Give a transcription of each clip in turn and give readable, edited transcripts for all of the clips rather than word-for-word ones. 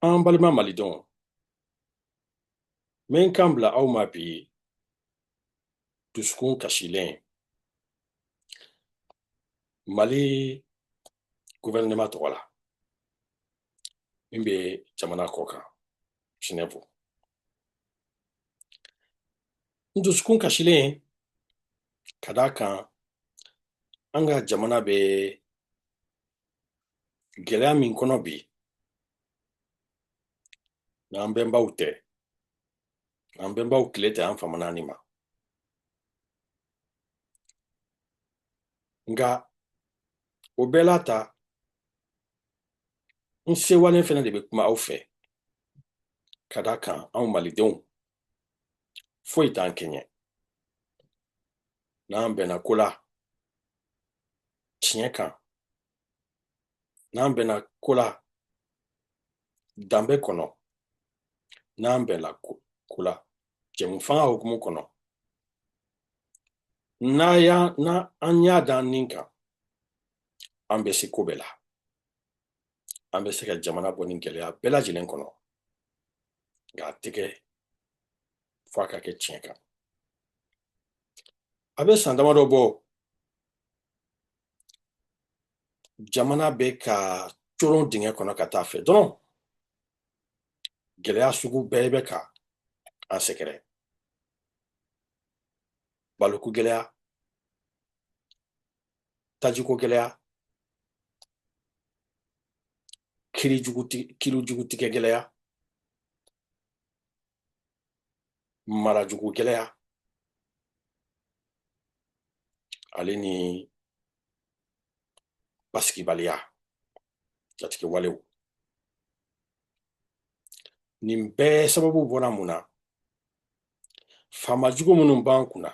An balima malidenw, n bɛ n kan bila aw ma bi dusukun kasilen Mali gouvernement tɔgɔ la min bɛ jamana kɔ kan Genève. N dusukun kasilen ka d'a kan an ka jamana bɛ gɛlɛya min kɔnɔ bi, n'an bɛnbaw tɛ, n'an bɛnbaw tile tɛ, an famana nin ma. Nka o bɛɛ la ta, n sewalen fɛnɛ de bɛ kuma aw fɛ ka d'a kan anw malidenw foyi t'an kɛɲɛ n'an bɛnna ko la tiɲɛ kan, n'an bɛnna ko la danbe kɔnɔ, n'an bɛnna ko la jɛmufanga hukumu kɔnɔ, n'a an y'a da nin kan, an bɛ se ko bɛɛ la, an bɛ se ka jamana bɔ nin gɛlɛya bɛɛ lajɛlen kɔnɔ. Nka a tɛ kɛ fo a ka kɛ tiɲɛ kan. A bɛ san damadɔ bɔ, jamana bɛ ka coron dingɛ kɔnɔ ka taa fɛ dɔrɔn. Gɛlɛya sugu bɛɛ bɛ ka an sɛgɛrɛ: baloko gɛlɛya, tajiko gɛlɛya, kirijugutigɛ gɛlɛya, marajugu gɛlɛya, ale ni basigibaliya, jatigɛwalew. Nin bɛɛ sababu bɔra mun na? Faama jugu minnu b'an kunna,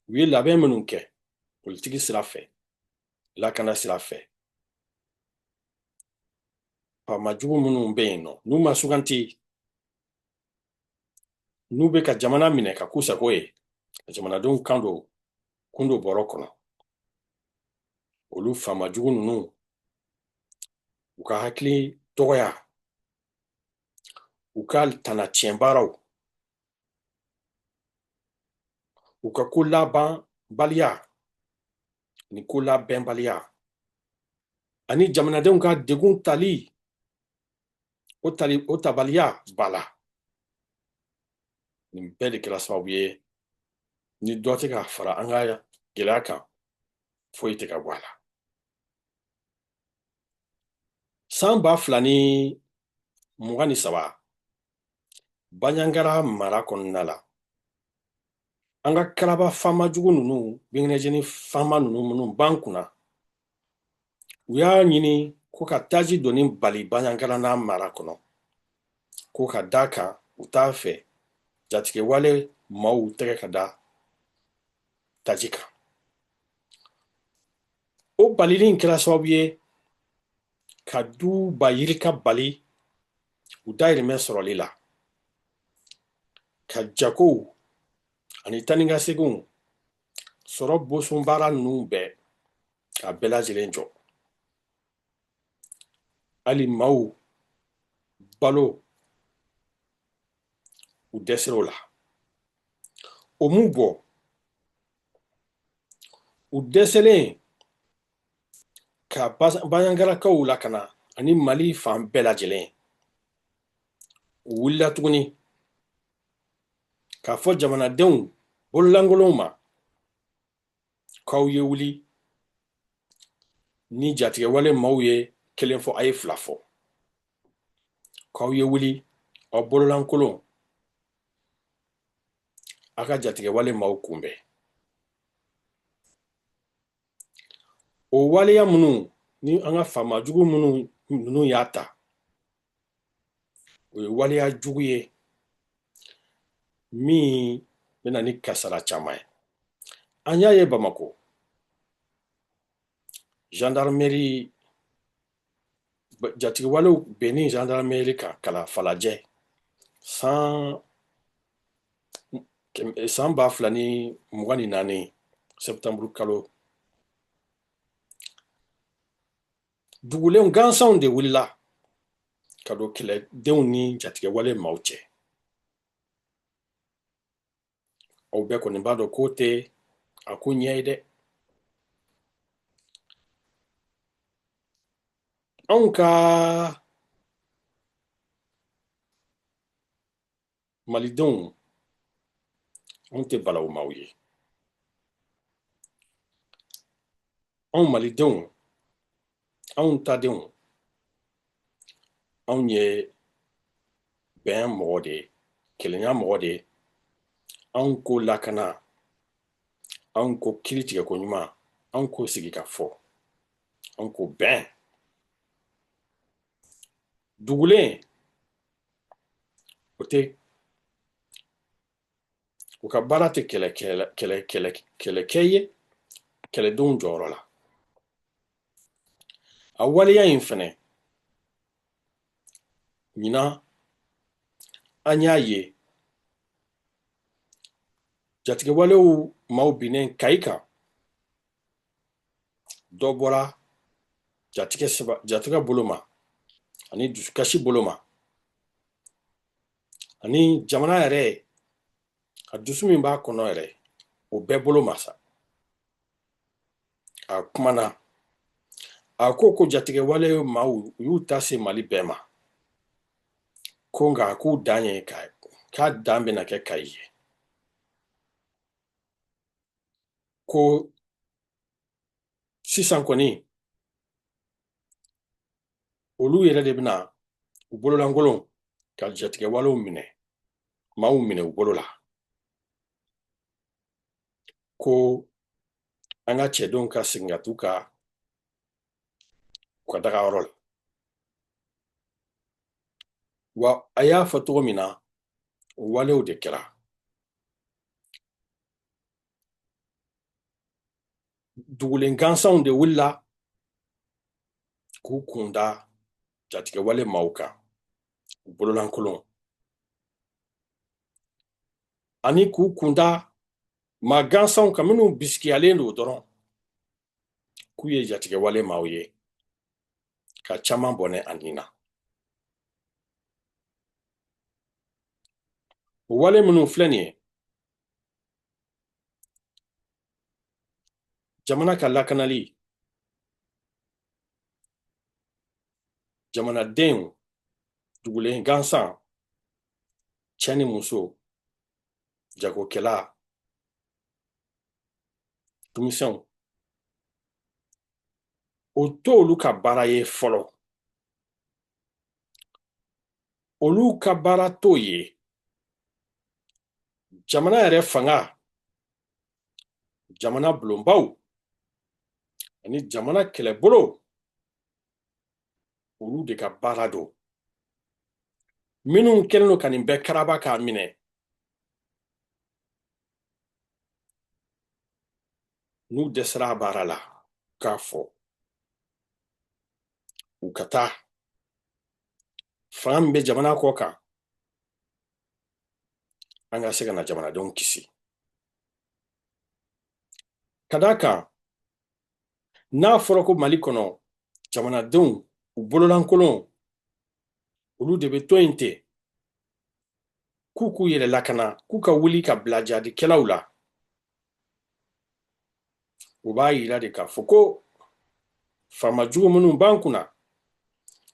u ye labɛn minnu kɛ politiki sira fɛ, lakana sira fɛ, faama jugu minnu bɛ yen nɔ, n'u ma suganti, n'u bɛ ka jamana minɛ ka k'u sago ye, ka jamanadenw kan don kun don bɔrɔ kɔnɔ, olu faama jugu ninnu, u ka hakili dɔgɔya, u ka tana tiɲɛ baaraw, u ka ko labanbaliya ni ko labɛnbaliya, ani jamanadenw ka degun tali o tali o tabaliya ba la, nin bɛɛ de kɛra sababu ye ni dɔ tɛ ka fara an ka gɛlɛya kan, foyi tɛ ka bɔ a la. San 2023, Banjagara mara kɔnɔna la, an ka karaba faama jugu ninnu, binkɛnɛjeni faama ninnu minnu b'an kunna, u y'a ɲini ko ka taji donni bali Banjagara n'a mara kɔnɔ, ko ka d'a kan u t'a fɛ jatigɛwale maaw tɛgɛ ka da taji kan. O balili in kɛra sababu ye ka du ba yirika bali u dayirimɛ sɔrɔli la, ka jagow ani taa ni ka seginw sɔrɔ boson baara ninnu bɛɛ ka bɛɛ lajɛlen jɔ. Hali maaw balo, u dɛsɛr'o la. O m'u bɔ, u dɛsɛlen ka Banjagarakaw lakana ani Mali fan bɛɛ lajɛlen, u wulila tuguni k'a fɔ jamanadenw bololankolonw ma k'aw ye wuli ni jatigɛwale maaw ye kelen fɔ, a ye fila fɔ, k'aw ye wuli aw bololankolon a ka jatigɛwale maaw kunbɛn. O waleya minnu ni an ka faama jugu minnu ninnu y'a ta, o ye waleya jugu ye min bɛ na ni kasara caman ye. An y'a ye Bamakɔ, gendarmerie, jatigɛwalew benni gendarmerie kan kala Falajɛ san 2024 septembre kalo, dugulenw gansanw de wulila ka don kɛlɛdenw ni jatigɛwale maaw cɛ. Aw bɛɛ kɔni b'a dɔn k'o tɛ a ko ɲɛ ye dɛ. Anw ka malidenw, anw tɛ balawu maaw ye. Anw malidenw, anw tadenw, anw ye bɛn mɔgɔ de ye, kelenya mɔgɔ de ye. Anw ko lakana, anw ko kiri tigɛko ɲuman, anw ko sigi ka fɔ, anw ko bɛn. Dugulen o tɛ, u ka baara tɛ kɛlɛkɛ ye kɛlɛdenw jɔyɔrɔ la. A waleya in fɛnɛ ɲinan, an y'a ye jatigɛwalew maaw binnen Kayi kan, dɔ bɔra jatigɛ bolo ma ani dusukasi bolo ma, ani jamana yɛrɛ a dusu min b'a kɔnɔ yɛrɛ, o bɛɛ bolo ma sa. A kumana, a ko jatigɛwale maaw u y'u ta se Mali bɛɛ ma, ko nka k'u dan ye k'a dan bɛna kɛ Kayi ye, ko sisan kɔni olu yɛrɛ de bɛna u bololankolon ka jatigɛwalew minɛ, maaw minɛ u bolo la, ko an ka cɛdenw ka segin ka t'u ka u ka dagayɔrɔ la. Wa a y'a fɔ cogo min na, o walew de kɛra. Dugulen gansanw de wulila k'u kun da jatigɛwale maaw kan, u bololankolon, ani k'u kun da maa gansanw kan minnu bisigiyalen don dɔrɔn k'u ye jatigɛwale maaw ye, ka caman bɔnɛ a ni na. O wale minnu filɛ nin ye, jamana ka lakanali, jamanadenw dugulen gansan, cɛ ni muso, jagokɛla, denmisɛnw, o t'olu ka baara ye fɔlɔ. Olu ka baara t'o ye. Jamana yɛrɛ fanga, jamana bulonbaw ani jamana kɛlɛbolo, olu de ka baara don. Minnu kɛlen don ka nin bɛɛ karaba k'a minɛ, n'u dɛsɛra a baara la, k'a fɔ u ka taa. Fanga min bɛ jamana kɔ kan, an ka se ka na jamanadenw kisi. Ka d'a kan, n'a fɔra ko Mali kɔnɔ jamanadenw u bololankolon, olu de bɛ to yen ten k'u k'u yɛrɛ lakana, k'u ka wuli ka bila jadikɛlaw la, o b'a yira de k'a fɔ ko faama jugu minnu b'an kunna,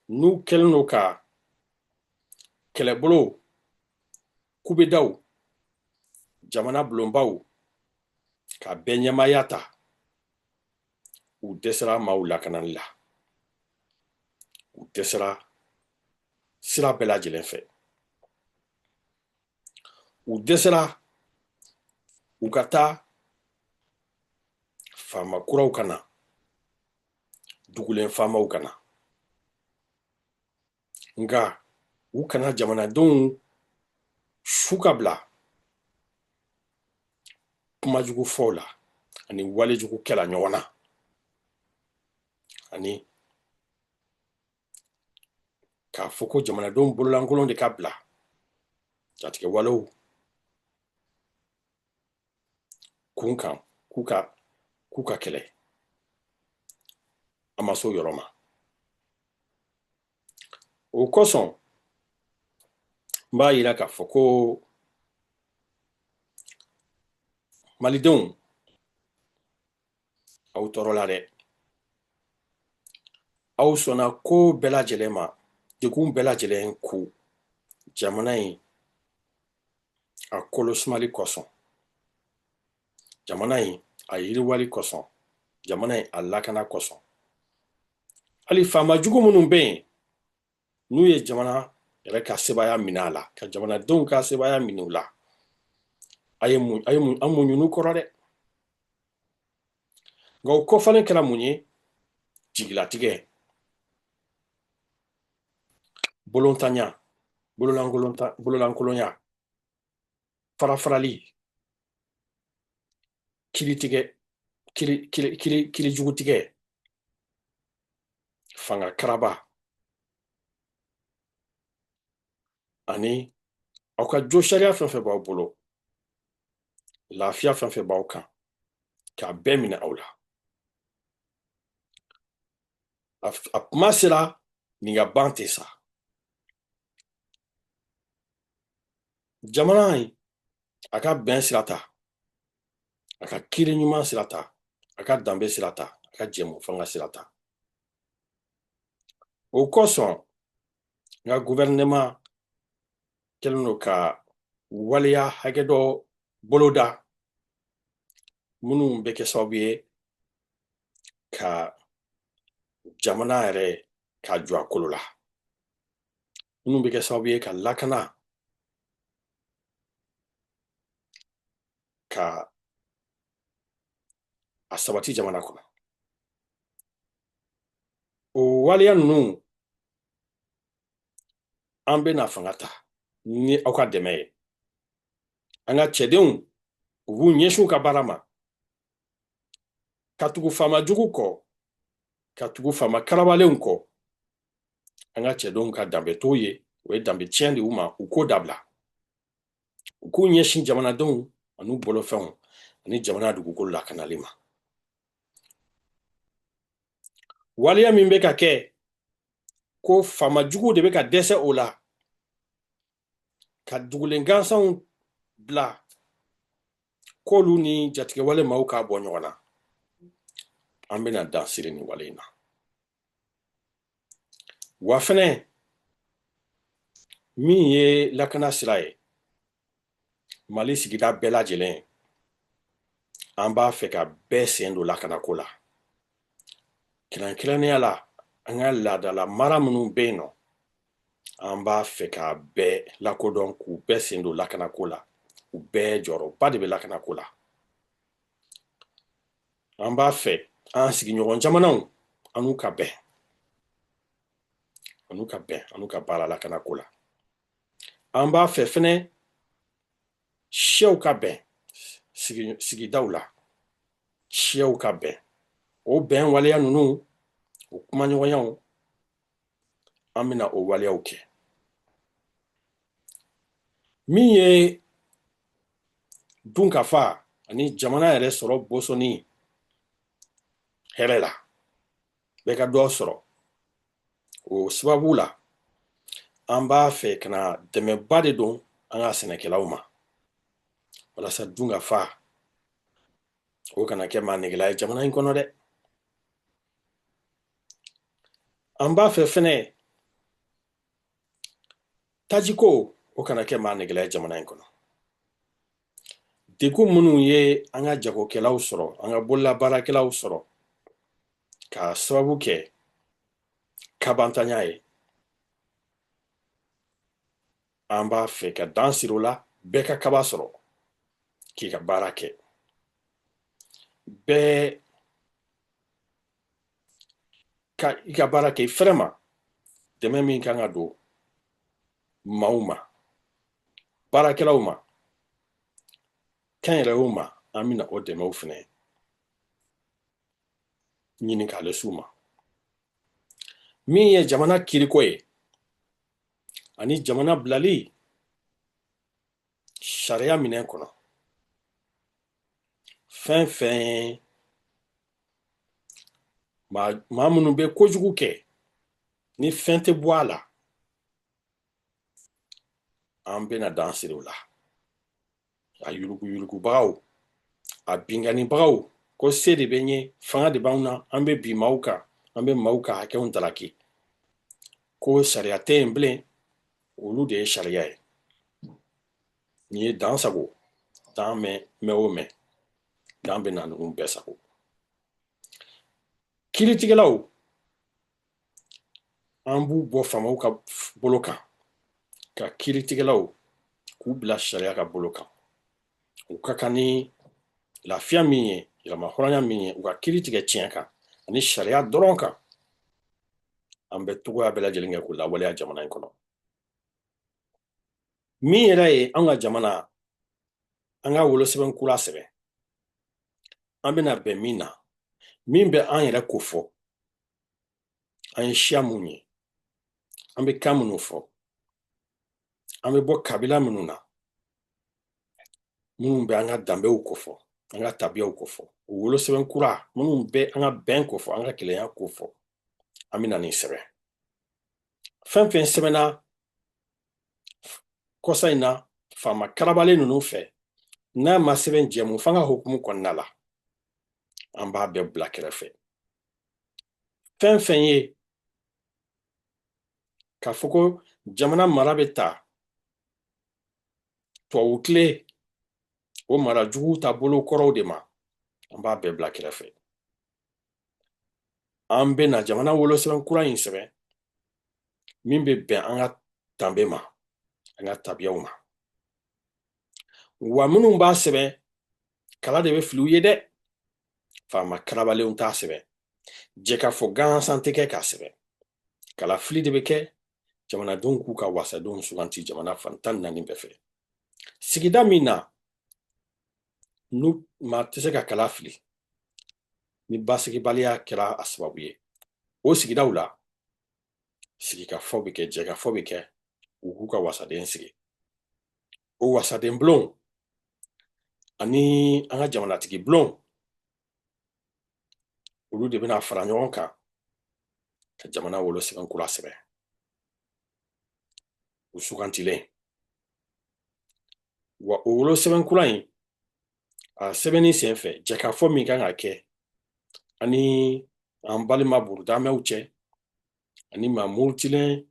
n'u kɛlen don ka kɛlɛbolo kubedaw, jamana bulonbaw ka bɛɛ ɲɛmaaya ta, u dɛsɛra maaw lakanali la, u dɛsɛra sira bɛɛ lajɛlen fɛ, u dɛsɛra. U ka taa, faama kuraw ka na, dugulen faamaw ka na, nka u kana jamanadenw su ka bila kumajugu fɔw la ani walejugu kɛla ɲɔgɔn na, ani k'a fɔ ko jamanadenw bololankolon de ka bila jatigɛwalew kun kan k'u ka kɛlɛ. A ma s'o yɔrɔ ma. O kosɔn n b'a yira k'a fɔ ko malidenw, aw tɔɔrɔla dɛ. Aw sɔnna ko bɛɛ lajɛlen ma, degun bɛɛ lajɛlen ku jamana in a kolo sumali kosɔn, jamana in a yiriwali kosɔn, jamana in a lakana kosɔn. Hali faama jugu minnu bɛ yen, n'u ye jamana yɛrɛ ka sebaaya minɛ a la, ka jamanadenw ka sebaaya minɛ u la, a ye mun, a ye mun, an muɲun'u kɔrɔ dɛ. Nka o kɔfalen kɛra mun ye? Jigilatigɛ, bolontanya, bololankolonya, farafarali, kiritigɛ, kirijugutigɛ, fanga karaba, ani aw ka jo sariya fɛn fɛn b'aw bolo, lafiya fɛn fɛn b'aw kan, k'a bɛɛ minɛ aw la. A kuma sera nin ka ban tɛ sa. Jamana in a ka bɛn sira ta, a ka kiiri ɲuman sira ta, a ka danbe sira ta, a ka jɛmu fanga sira ta. O kosɔn n ka gouvernement kɛlen don ka waleya hakɛ dɔ boloda minnu bɛ kɛ sababu ye ka jamana yɛrɛ ka jɔ a kolo la, minnu bɛ kɛ sababu ye ka lakana, ka a sabati jamana kɔnɔ. O waleya ninnu, an bɛna fanga ta ni aw ka dɛmɛ ye. An ka cɛdenw, u b'u ɲɛsin u ka baara ma, ka tugu faama jugu kɔ, ka tugu faama karabalenw kɔ. An ka cɛdenw ka danbe t'o ye, o ye danbe tiɲɛ de y'u ma. U k'o dabila, u k'u ɲɛsin jamanadenw an'u bolofɛnw ani jamana dugukolo lakanali ma. Waleya min bɛ ka kɛ ko faama jugu de bɛ ka dɛsɛ o la, ka dugulen gansanw bila k'olu ni jatigɛwale maaw k'a bɔ ɲɔgɔn na, an bɛna dan siri nin wale in na. Wa fɛnɛ, min ye lakana sira ye Mali sigida bɛɛ lajɛlen, an b'a fɛ ka bɛɛ sen don lakanako la, kɛrɛnkɛrɛnnenya la an ka laadala mara minnu bɛ yen nɔ, an b'a fɛ ka bɛɛ lakodɔn, k'u bɛɛ sen don lakanako la. U bɛɛ jɔyɔrɔba de bɛ lakanako la. An b'a fɛ an sigiɲɔgɔn jamanaw, an n'u ka bɛn, an n'u ka bɛn, an n'u ka baara lakanako la. An b'a fɛ fɛnɛ siyaw ka bɛn sigidaw la, siyaw ka bɛn. O bɛn waleya ninnu, o kumaɲɔgɔnyaw, an bɛna o waleyaw kɛ. Min ye dunkafa ani jamana yɛrɛ sɔrɔ bosoni hɛrɛ la, bɛɛ ka dɔ sɔrɔ, o sababu la an b'a fɛ ka na dɛmɛba de don an ka sɛnɛkɛlaw ma, walasa dunkafa o kana kɛ maa negela ye jamana in kɔnɔ dɛ. An b'a fɛ fɛnɛ tajiko o kana kɛ maa negela ye jamana in kɔnɔ. Degun minnu ye an ka jagokɛlaw sɔrɔ, an ka bololabaarakɛlaw sɔrɔ k'a sababu kɛ kabantanya ye, an b'a fɛ ka dan siri o la. Bɛɛ ka kaba sɔrɔ k'i ka baara kɛ, bɛɛ ka i ka baara kɛ i fɛrɛ ma. Dɛmɛ min kan ka don maaw ma, baarakɛlaw ma, kɛnyɛrɛyew ma, an bɛna o dɛmɛw fɛnɛ ɲini k'a lase u ma. Min ye jamana kiriko ye ani jamana bilali sariya minɛn kɔnɔ, fɛn fɛn maa minnu bɛ kojugu kɛ ni fɛn tɛ bɔ a la, An bɛna dan siri o la. A yuruguyurugubagaw, a binkannibagaw, ko se de bɛ n ye, fanga de b'anw na, an bɛ bin maaw kan, an bɛ maaw ka hakɛw ntalaki, ko sariya tɛ yen bilen, olu de ye sariya ye. Nin ye dan sago, dan mɛn mɛn o mɛn, dan bɛ na ninnu bɛɛ sago. Kiiritigɛlaw, an b'u bɔ faamaw ka bolo kan, ka kiiritigɛlaw k'u bila sariya ka bolo kan. U ka kan ni lafiya min ye, yɛrɛma hɔrɔnya min ye, u ka kiiri tigɛ tiɲɛ kan ani sariya dɔrɔn kan. An bɛ togoya bɛɛ lajɛlen kɛ k'u lawaleya jamana in kɔnɔ. Min yɛrɛ ye an ka jamana, an ka wolosɛbɛn kura sɛbɛn, an bɛna bɛn min na, min bɛ an yɛrɛ ko fɔ, an ye siya mun ye, an bɛ kan minnu fɔ, an bɛ bɔ kabila minnu na, minnu bɛ an ka danbew kofɔ, an ka tabiyaw kofɔ, o wolosɛbɛn kura minnu bɛ an ka bɛn kofɔ, an ka kelenya kofɔ, an bɛna nin sɛbɛn. Fɛn fɛn sɛbɛnna kɔsa in na faama karabalen ninnu fɛ, n'a ma sɛbɛn jɛmu fanga hukumu kɔnɔna la, an b'a bɛɛ bila kɛrɛfɛ. Fɛn fɛn ye k'a fɔ ko jamana mara bɛ ta tubabu tile o mara jugu ta bolo kɔrɔw de ma, an b'a bɛɛ bila kɛrɛfɛ. An bɛna jamana wolosɛbɛn kura in sɛbɛn min bɛ bɛn an ka danbe ma, an ka tabiyaw ma. Wa minnu b'a sɛbɛn, kala de bɛ fili u ye dɛ. Faama karabalenw t'a sɛbɛn, jɛkafɔ gansan tɛ kɛ k'a sɛbɛn, kalafili de bɛ kɛ, jamanadenw k'u ka wasadenw suganti jamana fan 14 bɛɛ fɛ. Sigida min na n'u maa tɛ se ka kala fili ni basigibaliya kɛra a sababu ye, o sigidaw la sigikafɔ bɛ kɛ, jɛkafɔ bɛ kɛ, u k'u ka wasaden sigi. O wasaden bulon ani an ka jamanatigi bulon, olu de bɛna fara ɲɔgɔn kan ka jamana wolosɛbɛn kura sɛbɛn, u sugantilen. Wa o wolosɛbɛn kura in, a sɛbɛnni senfɛ, jɛkafɔ min kan ka kɛ ani an balima burudamɛw cɛ, ani maa murutilen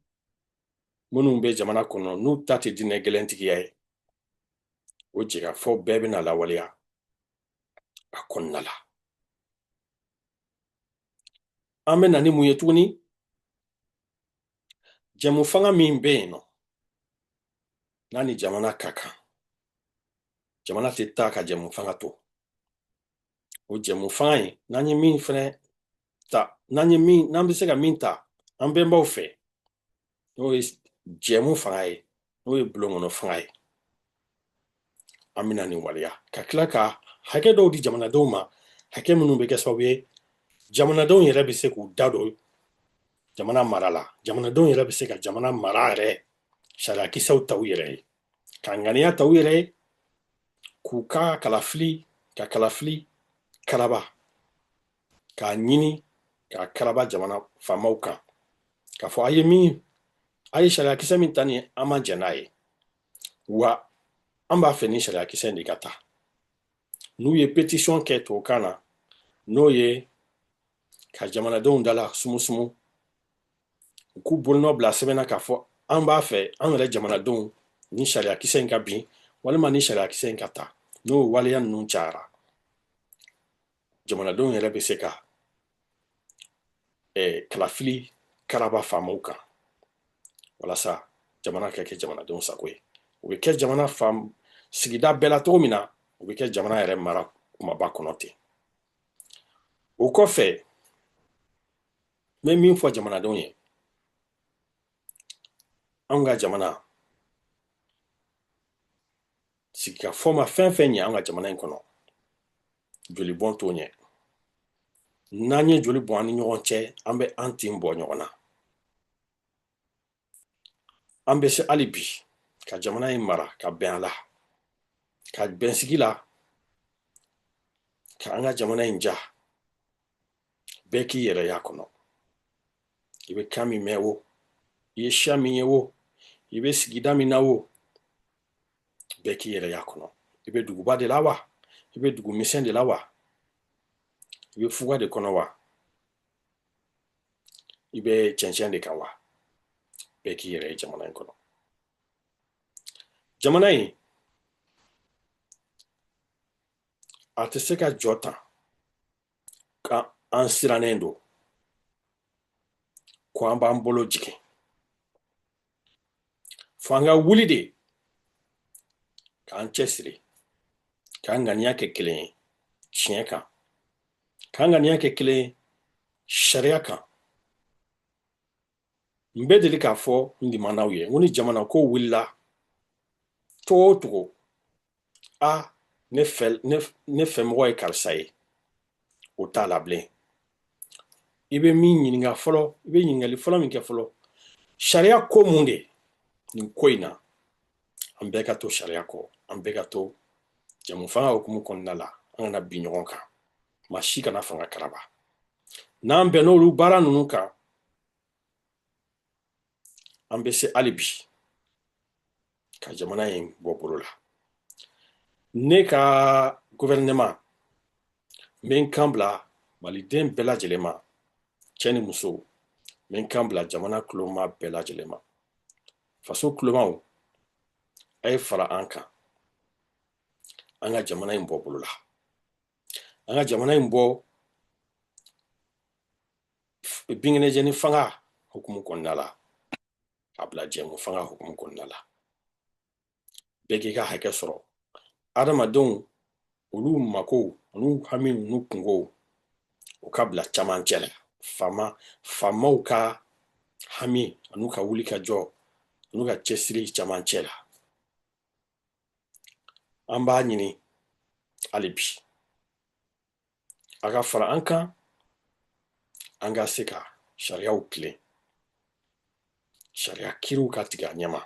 minnu bɛ jamana kɔnɔ n'u ta tɛ diinɛ gɛlɛntigiya ye, o jɛkafɔ bɛɛ bɛna lawaleya a kɔnɔna la. An bɛ na ni mun ye tuguni? Jɛmu fanga min bɛ yen nɔ, n'a ni jamana ka kan, jamana tɛ taa ka jɛmu fanga to. O jɛmu fanga in, n'an ye min fɛnɛ ta, n'an ye min, n'an bɛ se ka min ta an bɛnbaw fɛ, n'o ye jɛmu fanga ye, n'o ye bulon kɔnɔ fanga ye, an bɛna nin waleya ka tila ka hakɛ dɔw di jamanadenw ma, hakɛ minnu bɛ kɛ sababu ye jamanadenw yɛrɛ bɛ se k'u da don jamana mara la, jamanadenw yɛrɛ bɛ se ka jamana mara yɛrɛ sariyakisɛw ta u yɛrɛ ye, ka ŋaniya ta u yɛrɛ ye, k'u ka kalafili, ka kalafili karaba, k'a ɲini k'a karaba jamana faamaw kan, k'a fɔ a ye min, a ye sariyakisɛ min ta nin, an ma jɛn n'a ye, wa an b'a fɛ ni sariyakisɛ in de ka ta. N'u ye pétition kɛ tubabukan na, n'o ye ka jamanadenw dala sumusumu, u k'u bolonɔ bila sɛbɛn na k'a fɔ an b'a fɛ an yɛrɛ jamanadenw ni sariyakisɛ in ka bin walima ni sariyakisɛ in ka ta. N'o waleya ninnu cayara, jamanadenw yɛrɛ bɛ se ka kalafili karaba faamaw kan walasa jamana ka kɛ jamanadenw sago ye. O bɛ kɛ jamana fan sigida bɛɛ la cogo min na, o bɛ kɛ jamana yɛrɛ mara kumaba kɔnɔ ten. O kɔfɛ, n bɛ min fɔ jamanadenw ye, anw ka jamana sigikafɔ ma fɛn fɛn ɲɛ an ka jamana in kɔnɔ, jolibɔn t'o ɲɛ. N'an ye joli bɔn an ni ɲɔgɔn cɛ, an bɛ an tin bɔ ɲɔgɔn na. An bɛ se hali bi ka jamana in mara ka bɛn a la, ka bɛn sigi la, ka an ka jamana in ja, bɛɛ k'i yɛrɛ y'a kɔnɔ. I bɛ kan min mɛn o, i ye siya min ye o, i bɛ sigida min na o, Bɛɛ k'i yɛrɛ y'a kɔnɔ. I bɛ duguba de la wa, i bɛ dugu misɛn de la wa, i bɛ fuga de kɔnɔ wa, i bɛ cɛncɛn de kan wa, bɛɛ k'i yɛrɛ ye jamana in kɔnɔ. Jamana in a tɛ se ka jɔ tan ka an sirannen don ko an b'an bolo jigin. Fo an ka wuli de k'an cɛsiri, k'an ŋaniya kɛ kelen ye tiɲɛ kan, k'an ŋaniya kɛ kelen ye sariya kan. N bɛ deli k'a fɔ n limanaw ye, n ko ni jamana ko wulila cogo o cogo, a ne fɛ, ne fɛmɔgɔ ye karisa ye, o t'a la bilen. I bɛ min ɲininka fɔlɔ, i bɛ ɲininkali fɔlɔ min kɛ fɔlɔ, sariya ko mun de nin ko in na? An bɛɛ ka to sariya kɔ, an bɛɛ ka to jamu fanga hukumu kɔnɔna la, an kana bin ɲɔgɔn kan, maa si kana fanga karaba. N'an bɛnn'olu baara ninnu kan, an bɛ se hali bi ka jamana in bɔ bolo la. Ne ka gouvernement, n bɛ n kan bila maliden bɛɛ lajɛlen ma, cɛ ni muso, n bɛ n kan bila jamana kuloma bɛɛ lajɛlen ma. Faso kulomaw, a ye fara an kan, an ka jamana in bɔ bolo la, an ka jamana in bɔ binkɛnɛjɛni fanga hukumu kɔnɔna la, k'a bila jɛmu fanga hukumu kɔnɔna la. Bɛɛ k'i ka hakɛ sɔrɔ. Adamadenw olu makow, olu hami, n'u kunkow, o ka bila camancɛ la. Faamaw ka hami an'u ka wuli ka jɔ an'u ka cɛsiri camancɛ la. An b'a ɲini hali bi a ka fara an kan, an ka se ka sariyaw tilen, sariya kiriw ka tigɛ a ɲɛma.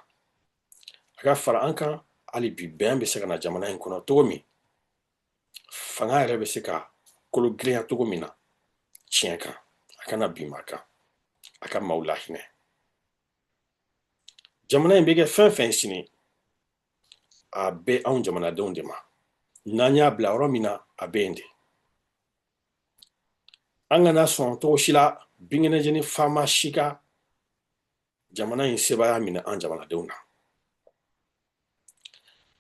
A ka fara an kan hali bi, bɛn bɛ se ka na jamana in kɔnɔ cogo min, fanga yɛrɛ bɛ se ka kolo girinya cogo min na tiɲɛ kan, a kana bin maa kan, a ka maaw lahinɛ. Jamana in bɛ kɛ fɛn fɛn sini, a bɛ anw jamanadenw de ma. N'an y'a bila yɔrɔ min na, a bɛ yen de. An kana sɔn cogo si la binkɛnɛjɛni faama si ka jamana in sebaaya minɛ an jamanadenw na.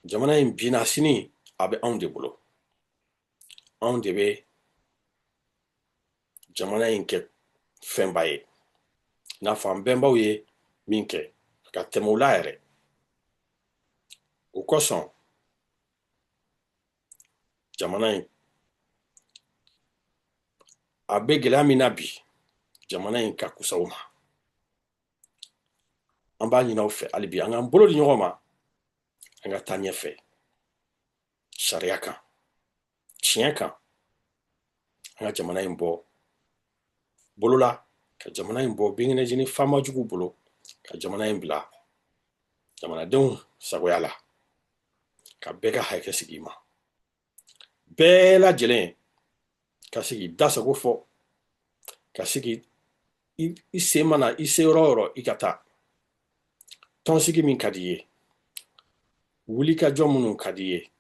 Jamana in binna sini, a bɛ anw de bolo. Anw de bɛ jamana in kɛ fɛnba ye, n'a fɔ an bɛnbaw ye min kɛ ka tɛmɛ u la yɛrɛ. O kosɔn jamana in a bɛ gɛlɛya min na bi, jamana in ka kusa u ma. An b'a ɲini aw fɛ hali bi, an k'an bolo di ɲɔgɔn ma, an ka taa ɲɛfɛ sariya kan, tiɲɛ kan, an ka jamana in bɔ bolo la, ka jamana in bɔ binkɛnɛjɛni faama jugu bolo, ka jamana in bila jamanadenw sagoya la, ka bɛɛ ka hakɛ sigi i ma, bɛɛ lajɛlen ka se k'i da sago fɔ, ka se k'i i sen mana i se yɔrɔ o yɔrɔ, i ka taa tɔnsigi min ka di i ye, wulikajɔ minnu ka di i ye,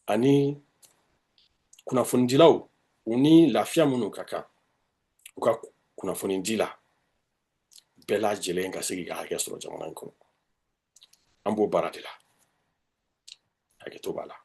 ani kunnafonidilaw u ni lafiya minnu ka kan u ka kunnafoni di la, bɛɛ lajɛlen ka se k'i ka hakɛ sɔrɔ jamana in kɔnɔ. An b'o baara de la, hakɛto b'a la.